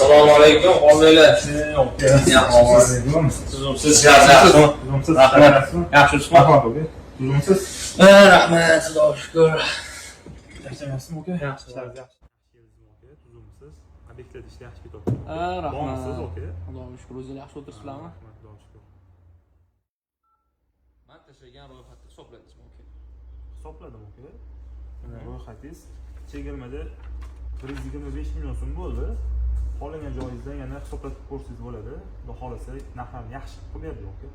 Assalomu alaykum, qolmanglar. Assalomu alaykum. Tuzumsiz, yaxshimi? Tuzumsiz. Rahmat. Yaxshisizmi? Rahmat aka. Tuzumsiz. Ha, rahmat, Xudoga shukur. Charchamayapsizmi aka? Yaxshi. Ishlaringiz yaxshi. Aka, tuzumsiz. Obyektlarda ishlar yaxshi ketyapti. Ha, rahmat. Bormisiz aka? Xudoga shukur, o'zingiz yaxshi o'tiribsizlarmi? Rahmat, Xudoga shukur. Man tashlagan ro'yxatni hisobladingizmi, aka? Hisobladim aka. Mana ro'yxatingiz chegirmada 125 million so'm bo'ldi. Xohlagan joyingizdan yana hisoblatib ko'rsangiz bo'ladi. Xudo xohlasa narxlarni yaxshi qilib berdik aka.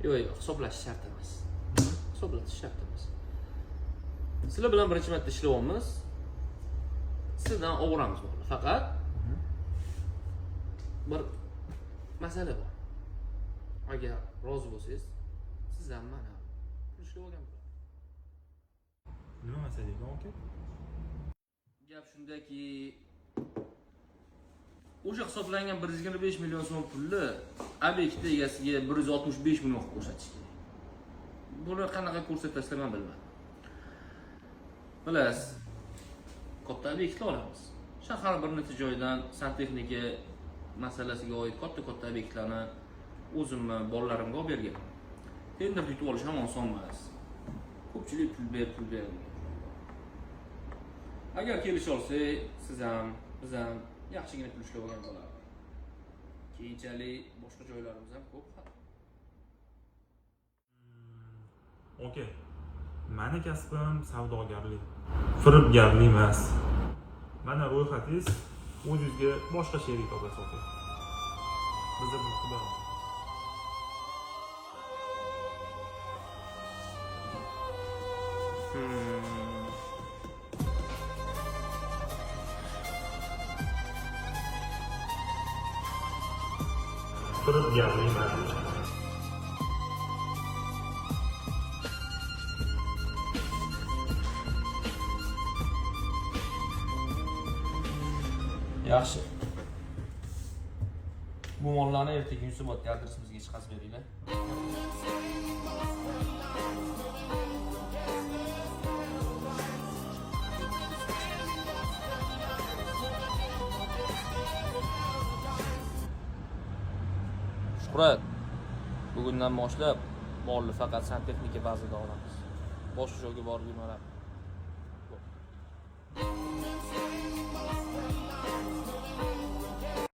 Yo'q, yo'q, hisoblash shart emas. Hisoblatish shart emas. Sizlar bilan birinchi marta ishlayapmiz. Sizdan o'g'ramiz bo'ldi. Faqat bir masala bor. Agar rozi bo'lsangiz, siz ham man ham pul ishlab olgan bo'lamiz. Nima masala ekan aka? Gap shundaki, o'sha hisoblangan 125 million so'm pulni obyekt egasiga 165 million qilib ko'rsatish kerak. Buni qanaqa ko'rsatasizlar men bilmadim. Bilasiz, katta obyektlar olamiz. Shahar bir necha joydan santexnika masalasiga oid katta-katta obyektlarni o'zimni bolalarimga olib berganman. Tender yutib olish ham oson emas. Ko'pchilik pul ber, pul ber degan. Agar kelisha olsak, siz ham, biz ham yaxshigina pul ishlab olgan bo'lardik. Keyinchalik boshqa joylarimiz ham ko'p hali. Aka, mani kasbim savdogarlik, firibgarlik emas. Mana ro'yxatingiz, o'zingizga boshqa sherik topasiz aka. Biza buni qilib beramiz. Firibgarlik emas. Yaxshi. Bu mollarni ertaga Yunusobodga adresimizga chiqazib beringlar. Shuhrat, bugundan boshlab molni faqat santexnika bazada olamiz. Boshqa joyga borib yurmalar.